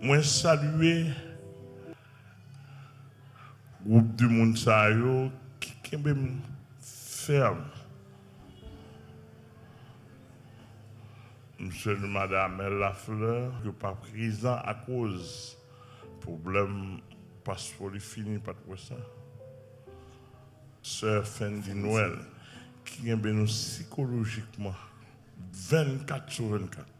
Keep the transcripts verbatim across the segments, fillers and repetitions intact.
Mwen salye gwoup de moun sa yo ki kenbe m fèm. M salye Madan Amel Lafleur, ki pa prezan akoz pwoblèm paspò li fini, pa t wè sa. Sè Fendi Nwèl, ki kenbe nou sikolojikman vennkat sou vennkat.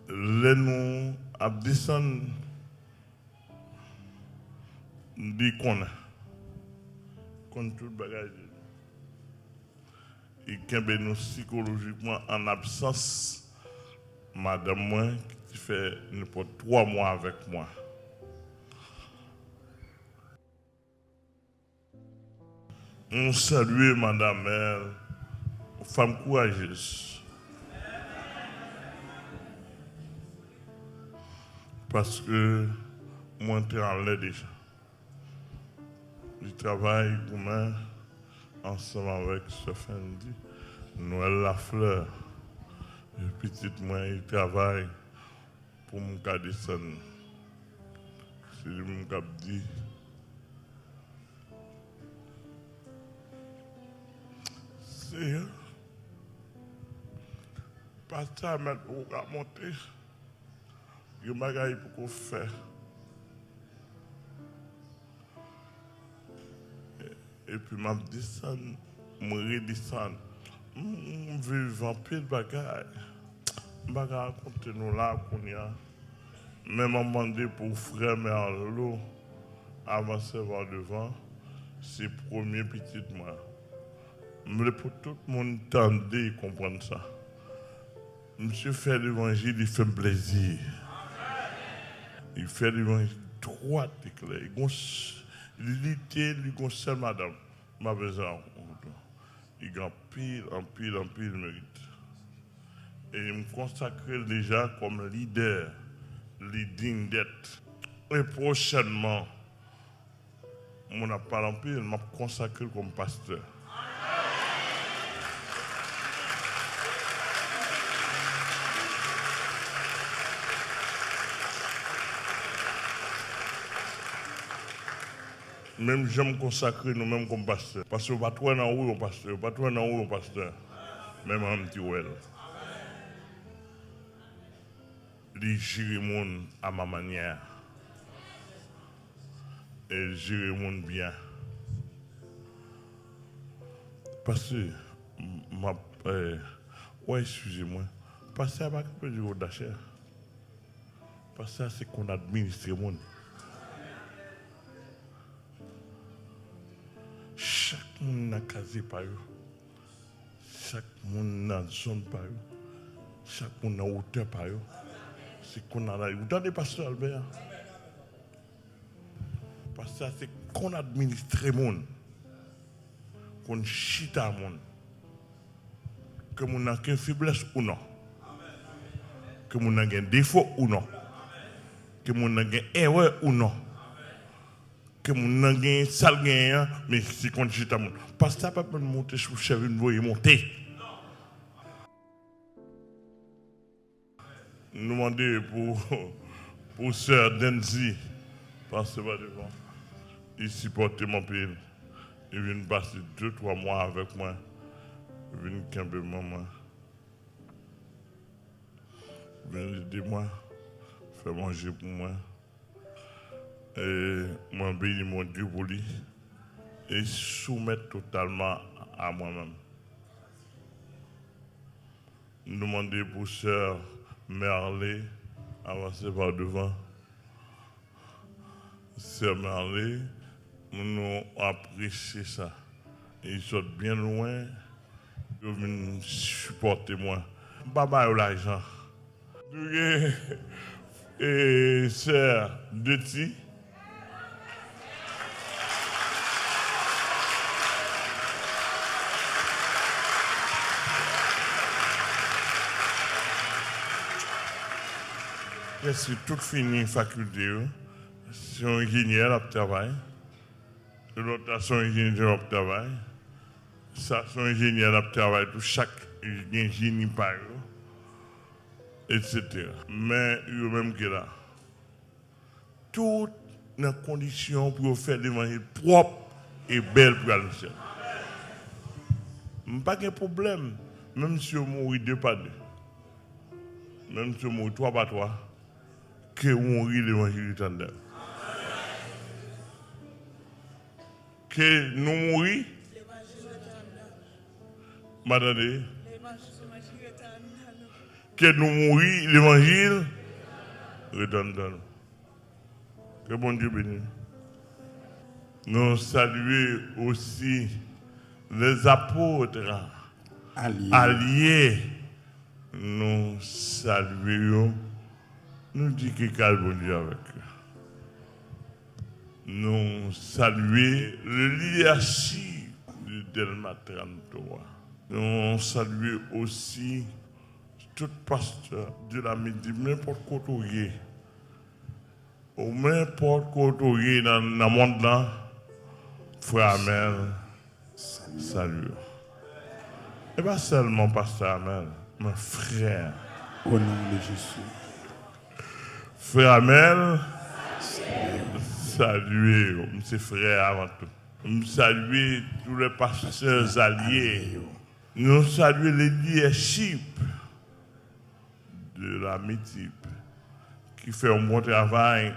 Lè nou ap desann, li konnen. Konn tout bagay. Li kenbe nou sikolojikman an absans madanm mwen, ki te fè nenpòt twa mwa avèk mwen. Nou salye Madan Amel, fanm kourajez. Paske mwen te anlè deja. Li travay goumen ansanm avèk Sè Fendi, Nwèl Lafleur. Pitit mwen, li travay pou m ka desann. Se li menm k ap di, Seyè, pastè Amel poko ka monte. Gen bagay li poko fè. Epi m ap desann, m redesann. M, m viv anpil bagay. M pa ka rakonte nou la kounye a. Men m ap mande pou frè Merlo avanse pa devan. Se premye pitit mwen. M vle pou tout moun tande e konprann sa. Misye fè levanjil, li fè m plezi. Li fè levanjil dwat e klè. Li gon s-, li lite, li gon sèl madanm. M pa bezwen rakonte w. Li gen anpil, anpil, anpil merit. E m konsakre l deja kòm lidè, li diy dèt. E pwochènman, moun ap pale anpil, m ap konsakre l kòm pastè. Menm jan m konsakre nou menm kòm pastè. Paske yo pa t wè nan ou yon pastè, yo pa t wè nan ou yon pastè. Men mwen menm ki wè l. Li jere moun à ma manière. E l jere moun byen. Pastè, m, m ap, eh, w a eskize mwen. Pastè a pa kanpe di w dachè. Pastè a se konn administre moun. Chak moun nan kaze pa yo. Chak moun nan zòn pa yo. Chak moun nan wotè pa yo. Se konn analize. Ou tande pastè Albert? Pastè a se konn administre moun. Konn chita moun. Ke moun nan gen feblès ou non. Ke moun nan gen defo ou non. Ke moun nan gen erè ou non. Ke moun nan gen sa l genyen an, men se konn chita moun. Pastè a p ap menm monte sou chè vin voye monte. Nou mande pou, pou sè Denzi, pastè pa devan. Li sipòte m anpil. Li vin pase de, twa mwa avèk mwen. Li vin kenbe men mwen. Li vin ede mwen. Fè manje pou mwen. E mwen beni Bondye pou li e soumèt totalman a mwen menm. Nou mande pou sè Merle avanse pa devan. Sè Merle, nou apresye sa. Li sot byen lwen, yo vin sipòte mwen. M pa ba yo lajan. Nou gen, e, sè Deti. Prèske tout fini fakilte yo. Se yon enjenyè l ap travay. Lòt la se yon enjenyè l ap travay. Sa se yon enjenyè l ap travay tou. Chak gen jeni pa yo. etsetera. Men yo menm ki la, tout nan kondisyon pou yo fè levanjil pwòp e bèl pou al nan syèl. M pa gen pwoblèm, menm si yo mouri de pa de, menm si yo mouri twa pa twa, ke yo mouri, levanjil ret anndan yo. Ke nou mouri, m pa tande. Ke nou mouri, levanjil ret anndan nou. Ke Bondye beni nou. Nou salye osi les apôtres alye. Nou salye yo. Nou di ke kal Bondye avèk yo. Nou salye le leadership de Dèlma tranntowa. Nou salye osi tout pastè de la Midi, nenpòt kote w ye. Ou nenpòt kote w ye nan, nan mond lan, frè Amèl salye w. E pa sèlman pastè Amèl, men frè. Au nom de Jésus. Frè Amèl salye w. M se frè avan tou. M salye tous les pasteurs alliés. Nou salye le leadership de la Mitip ki fè yon bon travay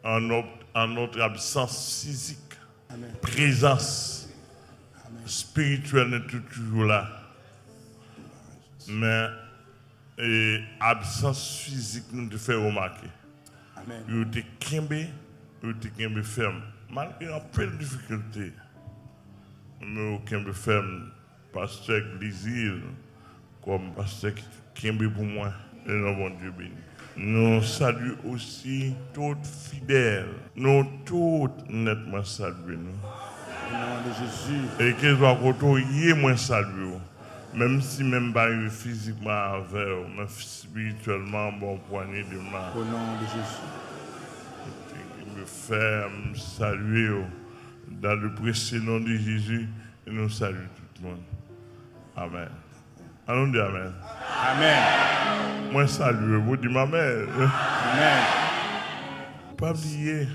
an nòt, an nòt absans fizik, prezans espirityèl nou te toujou la. Men, e, absans fizik nou te fè remake. Yo te kenbe, yo te kenbe fèm. Malgre anpil difikilte, men yo kenbe fèm. Pastè Glizil, kòm pastè ki kenbe pou mwen, e non Bondye beni. Nou salye osi tout fidèl. Nou tout nèt mwen salye nou. Au nom de Jésus. E keswa kote w ye, mwen salye w. Menm si menm pa rive fizikman avè w, men espirityèlman, bon pwanye de men. Au nom de Jésus. Mwen fè, m salye w. Dans le précieux nom de Jésus, e nou salye tout moun. Amèn. An nou di amèn. Amèn. Mwen salye w, di m amèn. Amèn. Pa bliye,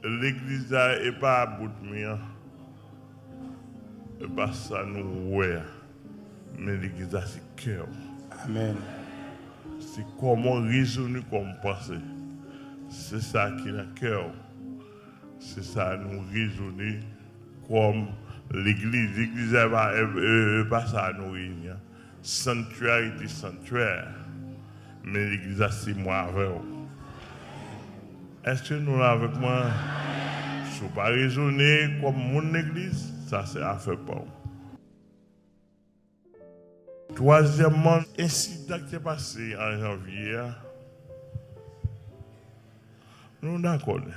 legliz la e pa bout mi an. E pa sa nou wè a. Men legliz la se kè w. Amèn. Se kòman w rezone, kòman w panse. Se sa ki nan kè w. Se sa nou rezone kòm legliz. Legliz la e pa, e, e, e pa sa nou reyini an. Sanctuary to sanctuary. Men legliz la se mwen avè w. Èske nou la avèk mwen? Si w pa rezone kòm moun legliz, sa se afè pa w. Twazyèmman, ensidan ki te pase an janvye a, nou dakò li.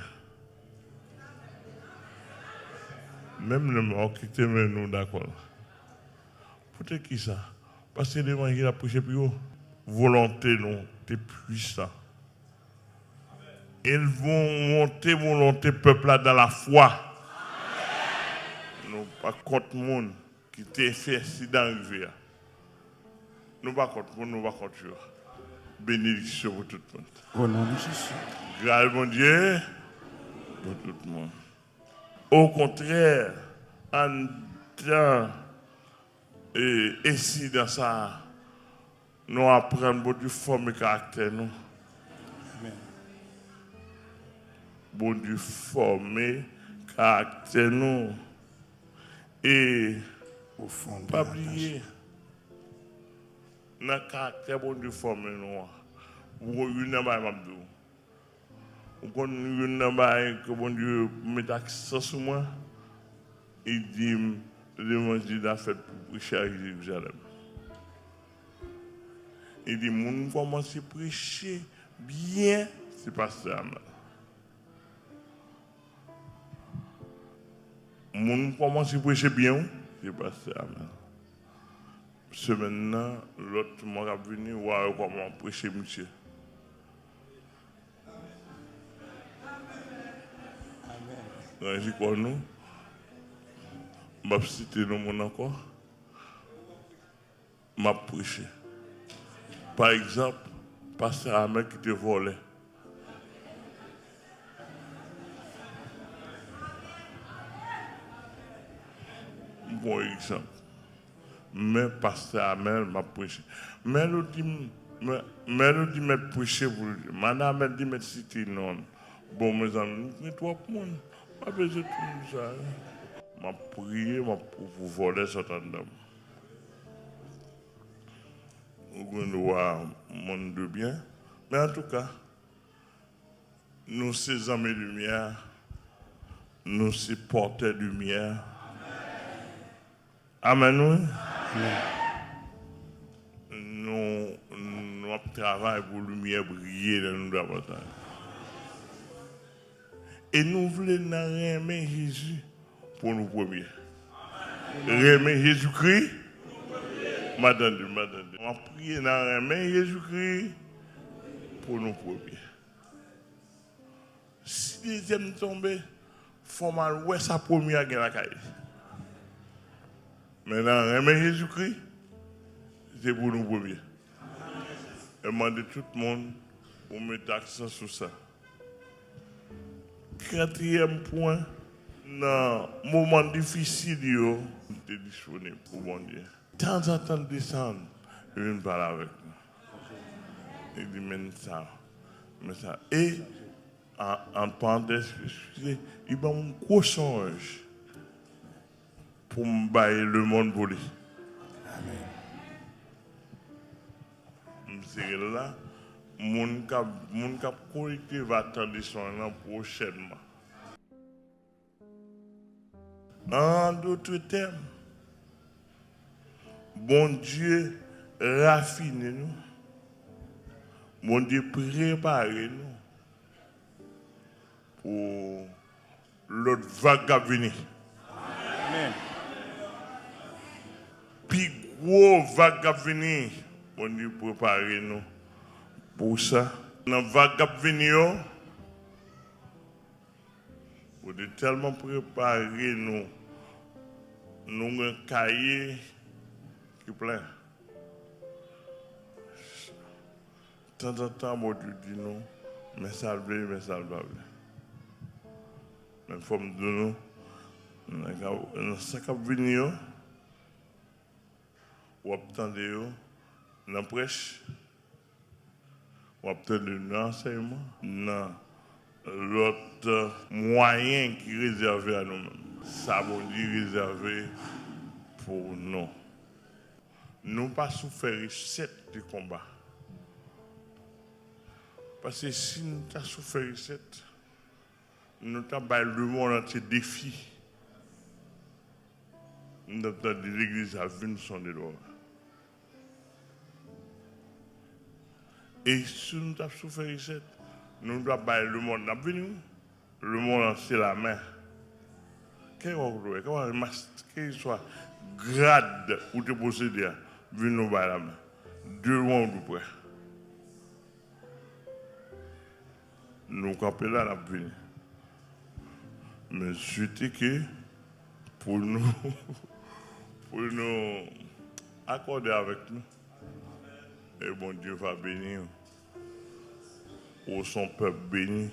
Menm lè m okite, men nou dakò l. Poutèt kisa? Paske levanjil ap preche pi wo. Volonte nou te pwisan. E l vo-, monte volonte pèp la dans la foi. Nou pa kont moun ki te fè ensidan rive a. Nou pa kont moun, nou pa kont yo. Benediksyon pou tout moun. Au nom de Jésus. Gras Bondye pou tout moun. Okontrè, anndan, e, ensidan sa a, nou aprann Bondye fòme karaktè nou. Amèn. Bondye fòme karaktè nou. E pa bliye, nan karaktè Bondye fòme nou an, ou konn youn nan bagay m ap di w. Ou konn youn nan bagay ke Bondye met aksan sou mwen? Li di m, levanjil la fèt pou preche a Jerizalèm. Li di, moun kòmanse preche byen, se pastè Amèl. Moun kòmanse preche byen, wi, se pastè Amèl. Semèn nan, lòt mwa k ap vini, w a wè kòman m ap preche misye. Ranji kò nou. M ap site non moun ankò. M ap preche. Pa egzanp, pastè Amèl ki te vòlè. Bon egzanp. Men pastè Amèl, m ap preche. Mèlodi, mè-, Mèlodi mèt preche pou li. Madan Amèl di mèt site non. Bon, mezanmi, nou gen twòp moun. Pa bezwen tout moun sa yo. M ap priye, m ap pou, pou vòlè sot anndan m. Ou gen dwa moun de byen. Men antouka, nou se zanmi limyè, nou se pòtè limyè. Amèn, wi. Amèn. Nou, nou ap travay pou limyè briye nan nou davantaj. E nou vle nan renmen Jezi pou nou premye. Renmen Jezikri. M a tande, m a tande. M ap priye nan renmen Jezikri pou nou premye. Si dezyèm tonbe, fò m al wè sa premye a gen lakay li. Men nan renmen Jezikri, se pou nou premye. E mande tout moun pou mete aksan sou sa. Katriyèm pwen, nan moman difisil yo, m te disponib pou Bondye. Tanzantan, l desann, li vin pale avèk mwen. Li di, men sa, men sa. E, an, an parantèz, eskize, li ban m yon gwo sonj pou m bay lemonn pou li. Amèn. M sere l la. Moun k ap, moun k ap konekte va tande son nan pwochènman. An dòt tèm, Bondye rafine nou. Bondye prepare nou pou lòt vag k ap vini. Amèn. Pi gwo vag k ap vini, Bondye prepare nou pou sa. Nan vag k ap vini yo, Bondye tèlman prepare nou, nou gen kaye ki plen. Tanzantan, Bondye di nou, men sa l vle, men sa l pa vle. Men fò m di nou, nan ka, nan sa k ap vini yo, w ap tande yo nan prèch, w ap tande yo nan ansèyman, nan lòt mwayen ki rezève a nou menm. Sa Bondye rezève pou nou. Nou pa sou fè resèt de konba. Paske si nou ta sou fè resèt, nou ta bay lemonn antye defi. Nou t ap tande legliz ap vin sonde lò. E si nou t ap sou fè resèt, nou t ap bay lemonn, n ap vini, wi. Lemonn lanse lamen. Kèlkeswa kote w ye, kèlkeswa mas-, kèlkeswa grad ou te posede a, vin nou bay lamen. De lwen ou de prè. Nou kanpe la, n ap vini. Men swete ke pou nou, pou nou akòde avèk nou. E Bondye va beni w. Ou se yon pèp beni.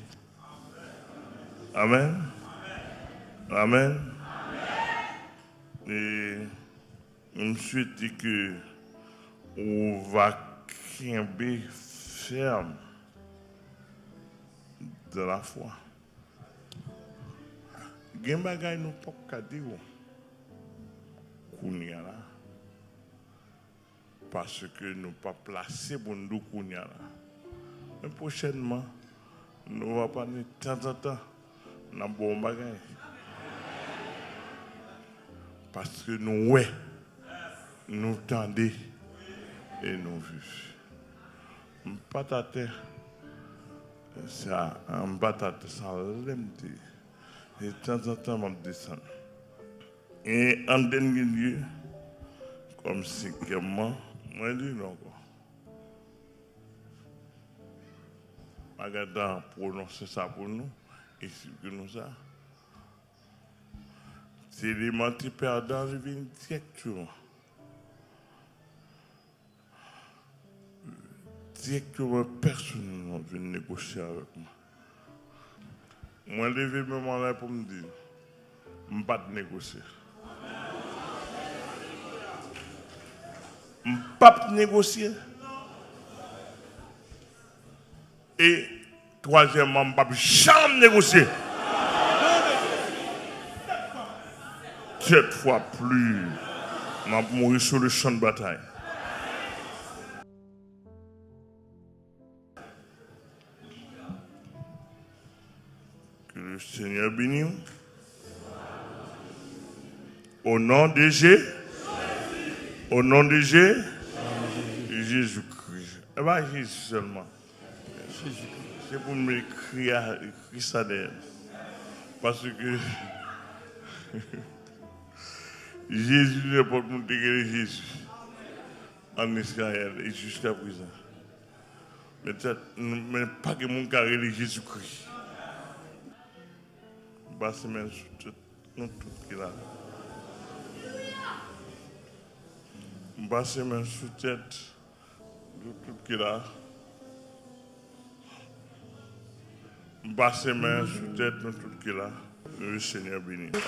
Amèn. Amèn. E M swete ke ou va kenbe fèm dans la foi. Gen bagay nou p ap ka di w kounye a la, paske nou pa plase pou n di w kounye a la. Men pwochènman, nou va pale tanzantan. N ap ba w yon bagay. Paske nou wè, nou tande, e nou viv. M pa t atè, sa, m pa t atè, sa lè m te ye. E tanzantan, m ap desann. E an dènye lye, kòm senkyèmman, mwen di nou ankò. Bagay la pwononse sa pou nou, eksplike nou sa. Se eleman te pèdan, li vin dirèkteman. Direkteman, pèsonn vin negosye avèk mwen. Mwen leve men mwen anlè pou m di, m pa t negosye. M p ap negosye. E twazyèmman, m p ap janm negosye. Sèt fwa pli, m ap mouri sou le chan de batay. Que le Seigneur bénisse. Au nom de Jésus. Au nom de Jésus. Jezi Kris. E pa Jezi sèlman. Se pou m ekri a, ekri sa dèyè. Paske Jezi, nenpòt moun te rele Jezi an Izrayèl e jiska prezan. Men tèt, men pa gen moun ka rele Jezikri. M pase men sou tèt nou tout ki la. M pase men sou tèt nou tout ki la. M pase men sou tèt nou tout ki la. Le Seigneur bénisse.